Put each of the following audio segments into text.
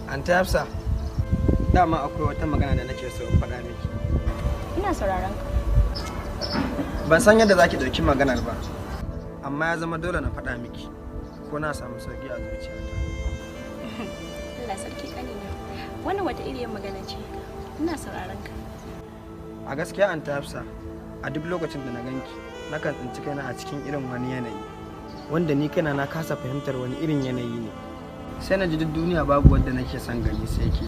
Anti Hafsa, dama akwai wata magana da nake so in faɗa miki. Ina sauraron ka. Ban san yadda zaki ɗauki maganar ba, amma ya zama dole na faɗa miki ko na samu sauki a zuciyata. Allah sarki kanina. Wannan wata iriyar magana ce? Ina sauraron ka. A gaskiya, Anti Hafsa, a duk lokacin da na ganki, nakan tsinci kaina a cikin irin wani yanayi wanda ni kaina na kasa fahimtar wani irin yanayi ne. Sai na ji duk duniya babu wanda nake son gani sai ke.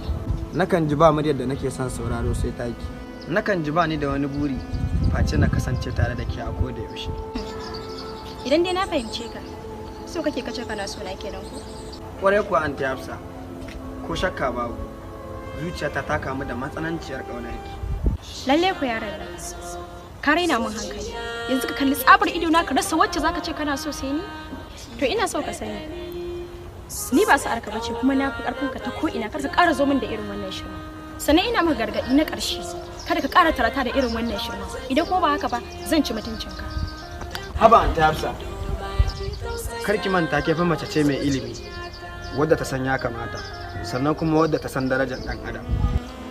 Nakan ji ba muryar da nake son sauraro sai taki. Nakan ji ba ni da wani buri face na kasance tare da ke a koda yaushe. Idan dai na fahimce ka, so kake kace kana so na kenan ko? Kwarai kuwa, Anti Hafsa, ko shakka babu, zuciyata ta kamu da matsananciyar ƙaunarki. Lalle ku yaran nan. Ka raina mun hankali. Yanzu ka kalli tsabar ido na ka rasa wacce zaka ce kana so sai ni? To, ina so ka sani. Ni ba sa'ar ka bace, kuma na fi karfin ka ta ko ina. Kar ka ƙara zo min da irin wannan shirin. Sannan ina maka gargaɗi na ƙarshe. Kada ka ƙara tarata da irin wannan shirin. Idan kuma ba haka ba, zan ci mutuncinka. Haba, Anti Hafsa, kar ki manta ke fa mace ce mai ilimi wadda ta san ya kamata, sannan kuma wadda ta san darajar dan adam.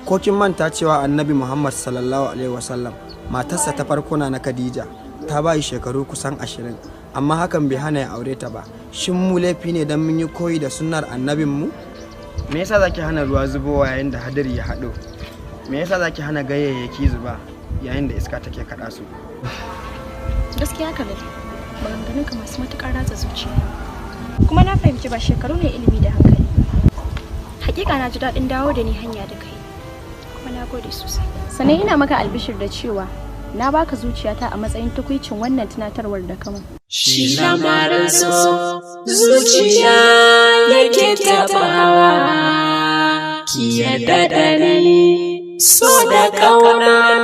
Ko kin manta cewa Annabi Muhammad sallallahu alaihi wasallam, matarsa ta farko na Khadija ta ba shi shekaru kusan 20, amma hakan bai hana ya aure ta ba? Shin mu laifi ne dan mun yi koyi da sunnar annabin mu? Me yasa zaki hana ruwa zubowa yayin da hadari ya haɗo? Me yasa zaki hana ganyayyaki zuba yayin da iska take kaɗa su? Gaskiya ka gani, maganganunka masu matuƙar ratsa zuciya. Kuma na fahimci ba shekaru ne ilimi da hankali. Hakika na ji daɗin dawo da ni hanya da kai. Kuma na gode sosai. Sannan ina maka albishir da cewa na baka zuciyata a matsayin tukwicin wannan tunatarwar da kama. Shi lamarin so zuciya yake taɓawa, ki yadda da ni, so da ƙauna.